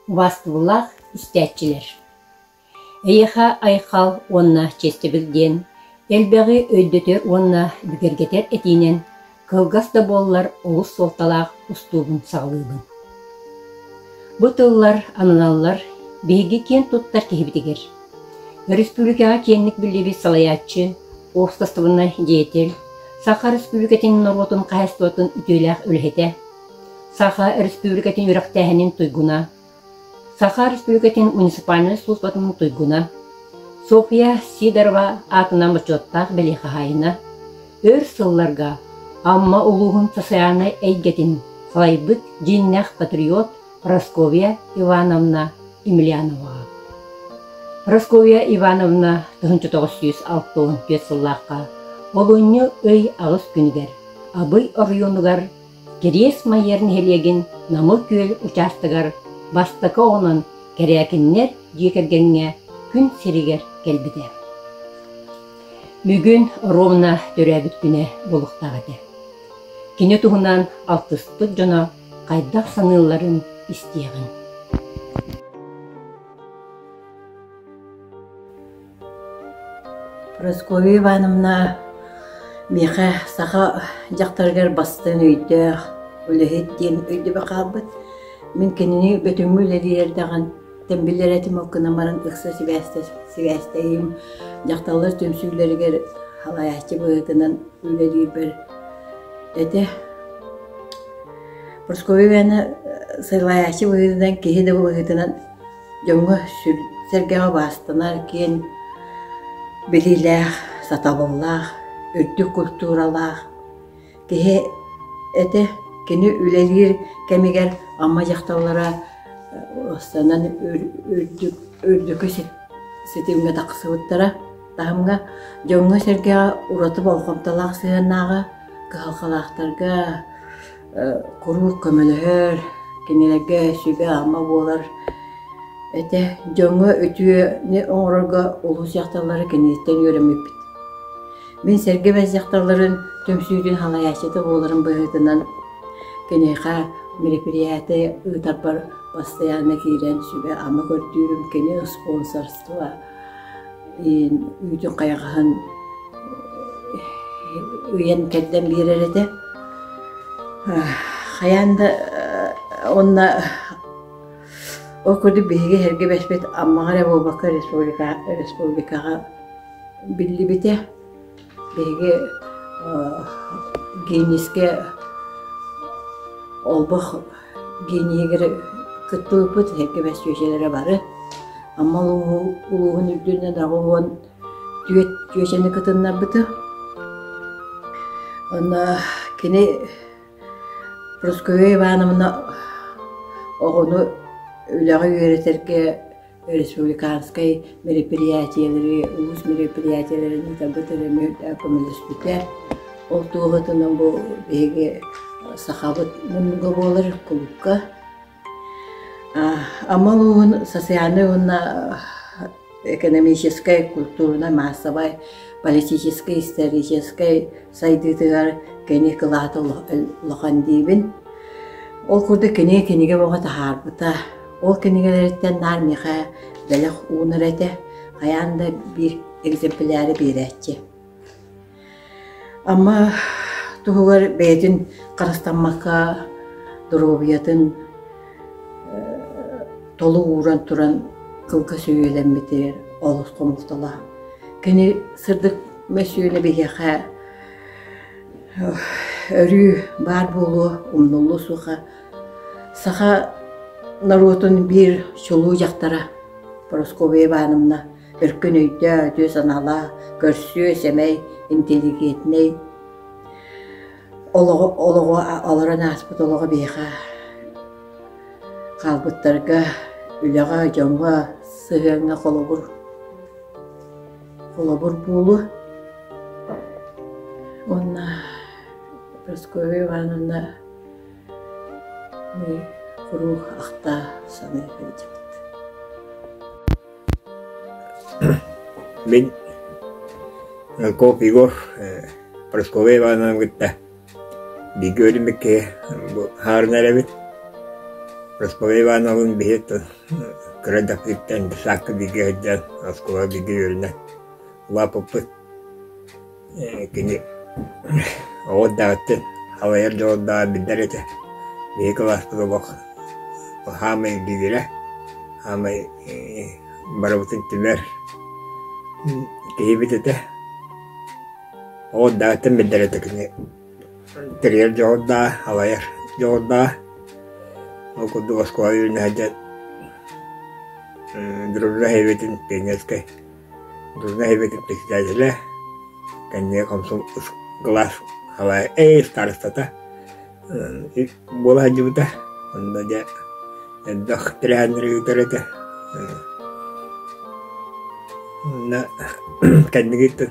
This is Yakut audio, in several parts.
Убаастабыллаах истээччилэр! Эйиэхэ айхал уонна чиэстэбил диэн элбэҕи өйдөтөр уонна бигэргэтэр этиинэн кылгас да буоллар олус суолталаах устуубун саҕалыыбын. Бу тыллар ананаллар биһиги киэн туттар киһибитигэр. Өрөспүүбүлүкэҕэ киэҥник биллибит салайааччы, уопсастыбаннай деятель, Саха Өрөспүүбүлүкэтин норуотун хаһаайыстыбатын үтүөлээх үлэһитэ, Саха Өрөспүүбүлүкэтин үөрэхтээһинин туйгуна, Саха Өрөспүүбүлүкэтин муниципальнай службатын туйгуна, Софья Сидорова аатынан бочуоттаах бэлиэ хаһаайына, өр сылларга Амма улууһун социальнай эйгэтин салайбыт дьиҥнээх патриот Прасковья Ивановна Емельяноваҕа. Прасковья Ивановна 1964 сыллаахха олунньу ый аҕыс күнүгэр Абый оройуонугар Кириэс Майыар нэһилиэгин Намыл күөл учаастагар бастакы оҕонон Кэрээкиннэр дьиэ кэргэҥҥэ күн сиригэр кэлбитэ. Бүгүн ровно төрөөбүт күнэ буолуохтаах этэ. Кини туһунан алтыспыт дьоно хайдах саныылларын истиэҕиҥ. Прасковья Ивановна миэхэ саха дьахтарыгар бастыҥ өйдөөх үлэһит диэн өйдөбүл хаалбыт. Мин кинини Бөтүҥҥэ үлэлиир эрдэҕиттэн билэр этим, ол гынан баран ыкса сибээстэһиим дьахталлар түмсүүлэригэр салайааччы быһыытынан үлэлиирбэр этэ. Прасковья Ивановна салайааччы быһыытынан, киһи да быһыытынан Дьоҥҥо сэргэҕэ убаастанар киэҥ билиилээх, сатабыллаах, үрдүк культуралаах киһи этэ. Кини үлэлиир кэмигэр Амма дьахталлара уостанан үрдүк үрдүкү ситимҥэ тахсыбыттара. Таһымҥа дьоҥҥо-сэргэҕэ ураты болҕомтолоох сыһыаннааҕа, кыһалҕалаахтарга куруук көмөлөһөр, кинилэргэ сүбэ-ама буолар этэ. Дьоҥҥо үтүөнү оҥорорго улуус дьахталлара киниттэн үөрэммиппит. Мин Сэргэ Бэс дьахталларын түмсүүтүн салайааччыта буоларым быһыытынан киниэхэ мероприятие ыытарбар постоянно киирэн сүбэ-ама көрдүүрүм, кини спонсорство үүтүн хайаҕаһын ыйан кэрдэн биэрэр этэ. Хайаан да уонна ол курдук биһиги эһэргэ бэспит Аммаҕа эрэ буолбакка республикаҕа биллибитэ. Биһиги Гиннескэ олбох генийигэр кыттыбыппыт эһэргэ бэс чүөчэлэрэ бары. Амма улууһун үрдүнэн 84 чүөчэни кытыннарбыта. Онно кини Прасковья Ивановна оҕону үлэҕэ үөрэтэргэ республиканскай мероприятиелэри, улуус мероприятиелэрин ыытарбыт эмиэ көмөлөспүтэ. Ол туоһутунан бу биһиги сахабыт муннуга буолар кулуупка. Амма улууһун социальнай уонна экономическай, культурнай, маассабай, политическай, историческай сайдыытыгар кини кылаата улахан диибин. Ол курдук кини кинигэ бөҕө таһаарбыта. Ол кинигэлэриттэн наар миэхэ бэлэх уунар этэ, хайаан да биир экземпляри биэрээччи. Амма туһугар бэйэтин харыстаммакка доруобуйатын толук ууран туран кылгас үйэлэммитигэр олус хомолтолоох. Кини сырдык мөссүөнэ биһиэхэ өрүү баар буолуо, умнуллуо суоҕа. Саха норуотун биир чулуу дьахтара Прасковья Ивановна өркөн өйдөөх, үтүө санаалаах, көрсүө, сэмэй, интеллигентнэй олоҕу олоҕу олорон ааспыт олоҕо биһиэхэ хаалбыттарга, үлэҕэ, дьоҥҥо сыһыаҥҥа холобур холобур буолуо. Уонна Прасковья Ивановна куруук ахта саныы сылдьабыт. Мин Яков Егор Прасковья Ивановна кытта бииргэ үөрэммит киһи бу хаарына эрэбит. Прасковья Ивановна биһиги кыра эрдэхпититтэн саакка бииргэ сылдьан, оскуолаҕа бииргэ үөрэнэн улааппыппыт. Кини оҕо эрдэҕиттэн салайар дьоҕурдааҕа биллэр этэ. Биһиги кылааспыт олох саамай лидерэ, саамай барыбытын түмэр киһибит этэ. Оҕо эрдэҕиттэн биллэр этэ кини тэрийэр дьоҕурдааҕа, салайар дьоҕурдааҕа. Ол курдук оскуола үөрэнэ сылдьан дружина эбэтин пионерскай дружина эбэтин председателэ, кэннигэр комсомол кылаас салайа старостата буола сылдьыбыта. Онно дьэ элбэх тэрээһиннэри ыытар этэ. Онно кэннигиттэн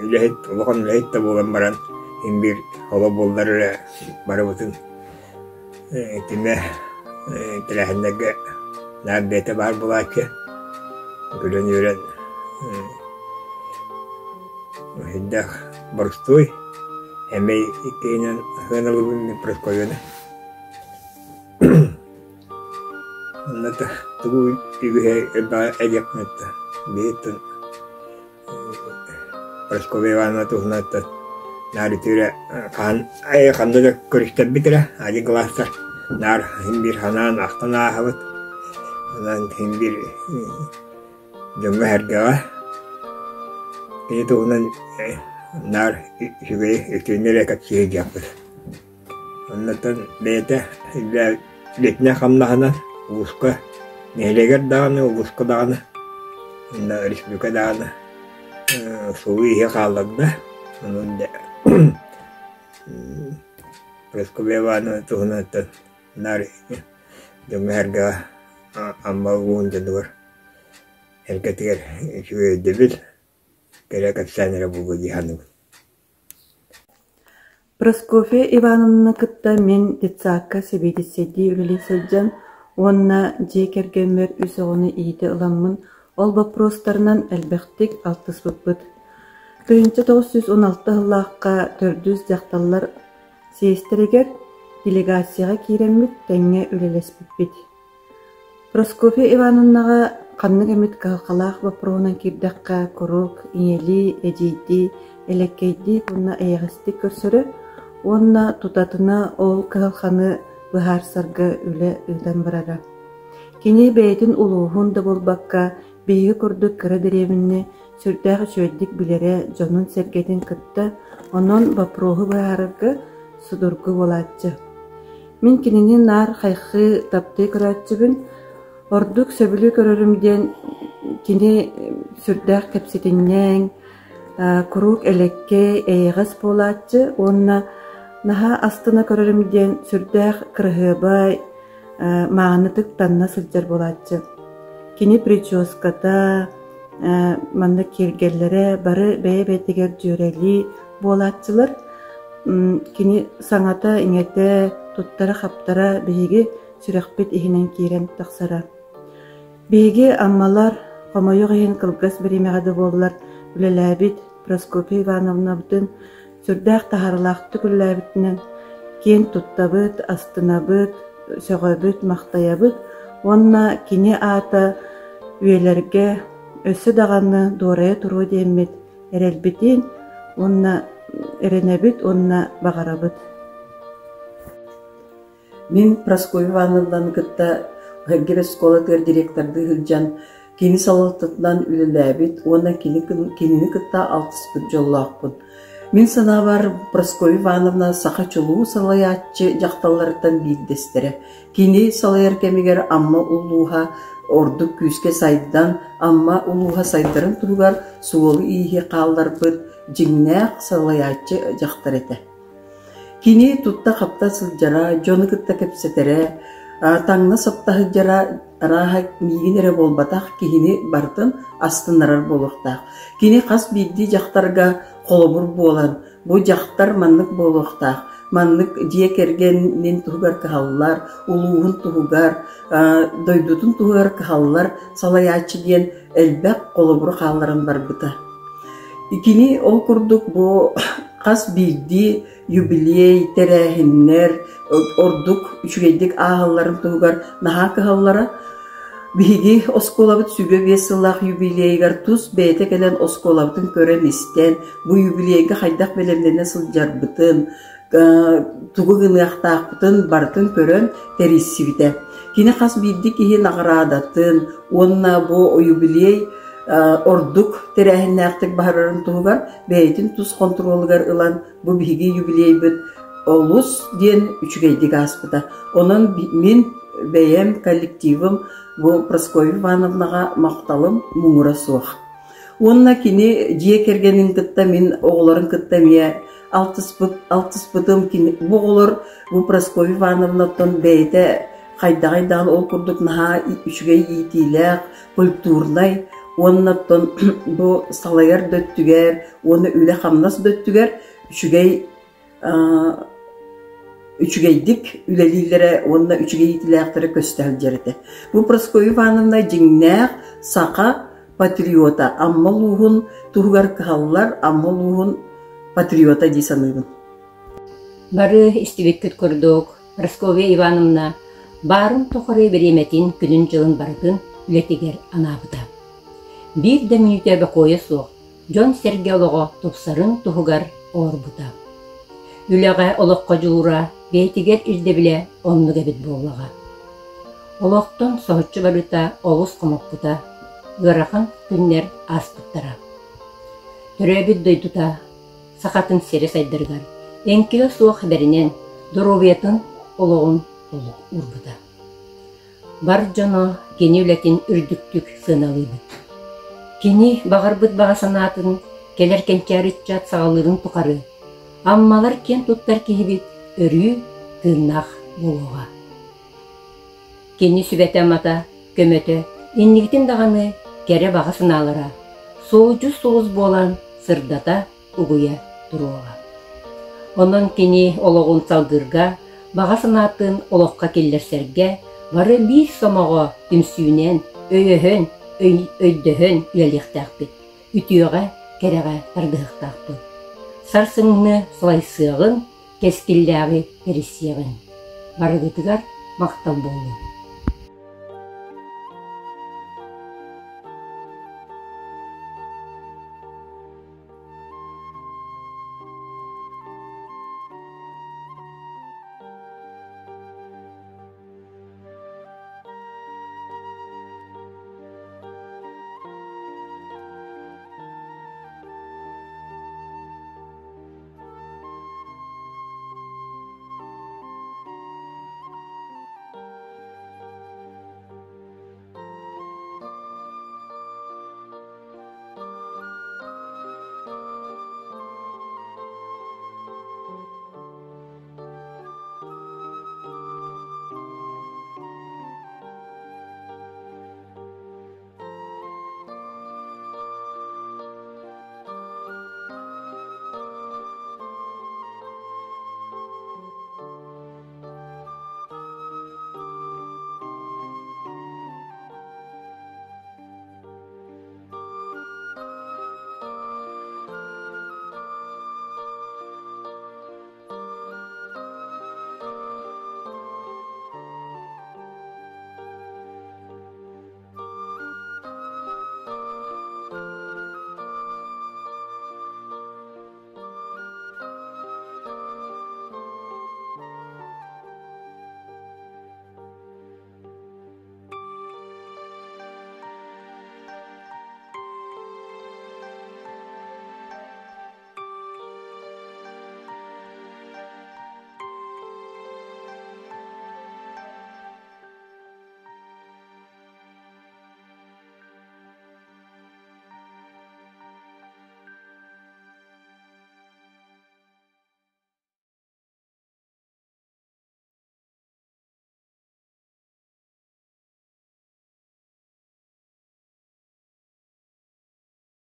үлэһит, улахан үлэһит да буолан баран, син биир оло буоллар эрэ барыбытын итиннэ тэрээһиннэргэ наар бэйэтэ баар буолааччы. Күлэн-үөрэн сүрдээх боростуой, эмэй иккиһинэн сыаналыыбын Прасковьяны. Онно тугу үгүһэ элбэҕи эдиэхпин эттэ. Биһиттэн Прасковья Ивановна туһунан наар үтүөрэ хаһан ханна да көрүстэрбит эрэ один кылаастар наар син биир санаан ахтан ааһабыт. Онон син биир дьоҥҥо-сэргэҕэ кини туһунан наар үчүгэй үтүөнү эрэ кэпсии сылдьыахпыт. Оннуттан бэйэтэ үлэтинэн-хамнаһынан улууска, нэһилиэгэр даҕаны, улууска даҕаны, уонна республика даҕаны суолу-ииһи хаалларда. Онон дьэ Прасковья Ивановна туһунан наар дьоҥҥо-сэргэҕэ Амма улууһун дьонугар эргэтигэр үчүгэй өйдөбүл, кэрэ кэпсээн эрэ буолуо дии саныыбын. Прасковья Ивановнаны кытта мин детсадка сэбиэдиссэйдии үлэлии сылдьан уонна дьиэ кэргэммэр үс оҕону иитэ ыламмын ол боппуруостарынан элбэхтик алтыспыппыт. 1916 сыллаахха төрдүс дьахталлар съезтэригэр делегацияҕа киирэммит тэҥҥэ үлэлэспиппит. Прасковья Ивановнаҕа ханнык эмит кыһалҕалаах боппуруоһунан киирдэххэ куруук ийэлии, эдьиийдии, элэккэйдии уонна эйэҕэстик көрсөрө уонна тутатына ол кыһалҕаны быһаарсарга үлэ ыытан барара. Кини бэйэтин улууһун да буолбакка, биһиги курдук кыра дэриэбинэни сүрдээх үчүгэйдик билэрэ, дьонун-сэргэтин кытта, онон боппуруоһу быһаарарга судургу буолааччы. Мин кинини наар хайхыы, таптыы көрөөччүбүн. Ордук сөбүлүү көрөрүм диэн кини сүрдээх кэпсэтинньэҥ, куруук элэккэй, эйэҕэс буолааччы уонна наһаа астына көрөрүм диэн сүрдээх кыраһыабай, маанытык танна сылдьар буолааччы. Кини прическата, маннык киэргэллэрэ бары бэйэ-бэйэтигэр дьүөрэлии буолааччылар. Кини саҥата-иҥэтэ, туттара-хаптара биһиги сүрэхпит иһинэн киирэн тахсара. Биһиги Аммалар, хомойуох иһин кылгас бириэмэҕэ да буоллар, үлэлээбит Прасковья Ивановнабытын сүрдээх таһаарыылаахтык үлэлээбитинэн киэн туттабыт, астынабыт, сөҕөбүт, махтайабыт уонна кини аата үйэлэргэ өссө даҕаны дуорайа туруо диэммит эрэлбитин уонна эрэнэбит уонна баҕарабыт. Мин Прасковья Ивановнаны кытта Эргир оскуолатыгар директордыы сылдьан, кини салалтатынан үлэлээбит уонна кини кинини кытта алтыспыт дьоллоохпун. Мин санаабар, Прасковья Ивановна саха чулуу салайааччы дьахталларыттан биирдэстэрэ. Кини салайар кэмигэр Амма улууһа ордук күүскэ сайдан, Амма улууһа сайдарын туһугар суолу-ииһи хаалларбыт дьиҥнээх салайааччы дьахтар этэ. Кини тутта-хапта сылдьара, дьону кытта кэпсэтэрэ, таҥна-сапта сылдьара арааһа миигин эрэ буолбатах, киһини барытын астыннарар буолуохтаах. Кини хас биирдии дьахтарга холобур буолан, бу дьахтар маннык буолуохтаах, маннык дьиэ кэргэнин туһугар кыһаллар, улууһун туһугар, дойдутун туһугар кыһаллар салайааччы диэн элбэх холобуру хаалларан барбыта. Кини ол курдук бу Хас биирдии юбилей, тэрээһиннэр ордук үчүгэйдик ааһалларын туһугар наһаа кыһаллара. Биһиги оскуолабыт 25 сыллаах юбилейыгар тус бэйэтэ кэлэн оскуолабытын көрөн-истэн, бу юбилейга хайдах бэлэмнэнэ сылдьарбытын, тугу гыныахтаахпытын барытын көрөн тэрийсибитэ. Кини хас биирдии киһи наҕараадатын уонна бу юбилей ордук тэрээһиннээхтик баһарарын туһугар бэйэтин тус хонтуруолугар ылан бу биһиги юбилейбыт олус диэн үчүгэйдик ааспыта. Онон мин бэйэм коллективым бу Прасковья Ивановнаҕа махталым муҥура суох. Уонна кини дьиэ кэргэнин кытта мин оҕолорун кытта эмиэ алтыспыт алтыспытым кини бу оҕолор бу Прасковья Ивановнаттан бэйэтэ хайдаҕый даҕаны ол курдук наһаа үчүгэй иитиилээх, культурнай уонна оттон бу салайар да өттүгэр уонна үлэ-хамнас да өттүгэр үчүгэй үчүгэйдик үлэлииллэрэ уонна үчүгэй иитиилээхтэрэ көстө сылдьар этэ. Бу Прасковья Ивановна дьиҥнээх саха патриота, Амма улууһун туһугар кыһаллар Амма улууһун патриота дии саныыбын. Бары истибиккит курдук, Прасковья Ивановна баарын тухары бириэмэтин күнүн-дьылын барытын үлэтигэр анаабыта. Биир да мүнүүтэ бокуойа суох, дьон-сэргэ олоҕо тупсарын туһугар оҥорбута. Үлэҕэ, олоххо дьулуура бэйэтигэр ирдэбилэ оннук эбит буоллаҕа. Олохтон соһуччу барыыта олус хомоппута, ыарахан күннэр ааспыттара. Төрөөбүт дойдута сахатын сирэ сайдарыгар эҥкилэ суох бэринэн доруобуйатын олоҕун толук уурбута. Бар дьоно кини үлэтин үрдүктүк сыаналыыбыт. Кини баҕарбыт баҕа санаатын кэлэр кэнчээри ыччат саҕалыырын тухары Аммалар киэн туттар киһибит өрүү тыыннаах буолуоҕа. Кини сүбэтэ-амата, көмөтө инникитин даҕаны кэрэ баҕа санаалара суолдьут сулус буолан сырдата угуйа туруоҕа. Онон кини олоҕун салгыырга, баҕа санаатын олоххо киллэрсэргэ бары биир сомоҕо түмсүүнэн, өйөһөн, өйдөһөн үлэлиэхтээхпит, үтүөҕэ, кэрэҕэ тардыһыахтаахпыт. Сарсыҥҥы салайсыаҕын, кэскиллээҕи тэрийсиэҕиҥ. Барыгытыгар махтал буоллун.